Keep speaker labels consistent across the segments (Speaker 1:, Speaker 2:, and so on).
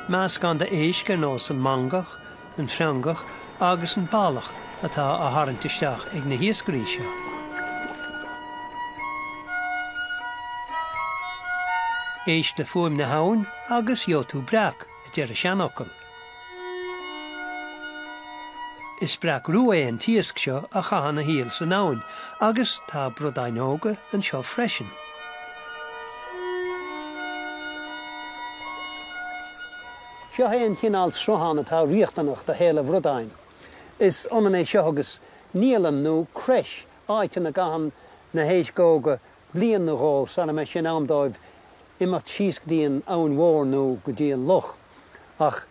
Speaker 1: Meascán d'éisc ar nós an mangach, an fhreangach agus an ballach atá á tharraingt isteach ag na hiascairí seo. Éist le fuaim na habhann agus gheobhaidh tú breac, a deir an seanfhocal. Is breac rua é an t-iasc seo a chaitheann a shaol san abhainn agus tá bradáin óga anseo freisin. Seo é an chineál sruthán atá riachtanach do shaol an bhradáin. Is ionann é seo agus naíolann nó creche, áit ina gcaitheann na héisc óga bliain nó dhó sara mbeidh sé in am dóibh imeacht síos go dtí an abhainn mhór nó go dtí an loch. Ach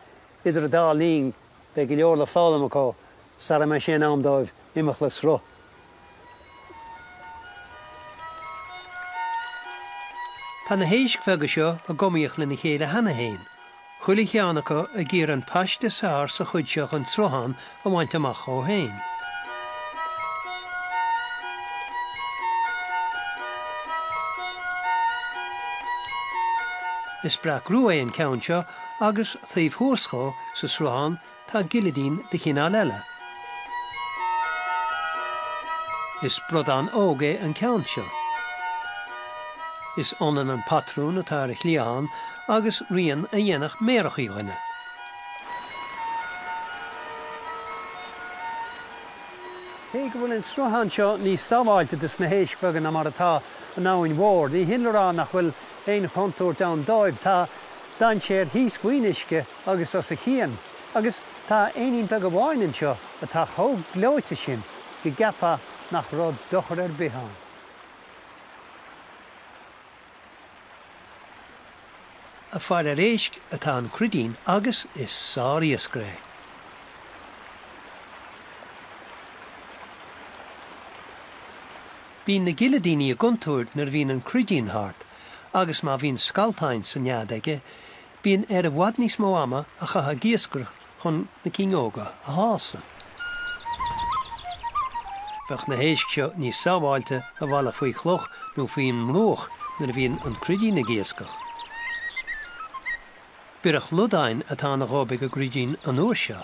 Speaker 1: idir an dá linn beidh go leor le foghlaim acu sara mbeidh sé in am dóibh imeacht le sruth. Tá na héisc bheaga seo ag iomaíocht lena chéile cheana féin, chuile cheann acu ag iarraidh an paiste is fearr sa chuid seo den tsruthán a bhaint amach dhó féin. Is breac rua é an ceann seo agus taobh thuas dhó sa sruthán Tá gilidín de chineál eile. Is bradán óg é an ceann seo. Is ionann an patrún atá ar a chliathán agus rian a dhéanfadh méarachaí dhuine. Cé go bhfuil an sruthán seo níos sábháilte dos na héisc bheaga ná mar atá an abhainn mhór, ní hin le rá nach bhfuil aon chontúirt ann dóibh. Tá dainséar thíos faoin uisce agus os a chionn, agus tá éinín beag amháin anseo atá chomh gleoite sin go gceapfá nach raibh dochar ar bith ann. Ag faire ar éisc atá an cruidín agus is sár-iascaire é. Bíonn na gilidíní i gcontúirt nuair a bhíonn an cruidín thart agus má bhíonn scalltáin sa nead aige, Bíonn air i bhfad níos mó ama a chaitheamh ag iascaireacht chun na cinn óga a shásamh. Bheadh na héisc seo níos sábháilte i bhfalach faoi chloch nó faoin mbruach nuair a bhíonn an cruidín ag iascach. Biorach lodáin atá ina ghob ag an gcruidín an uair seo.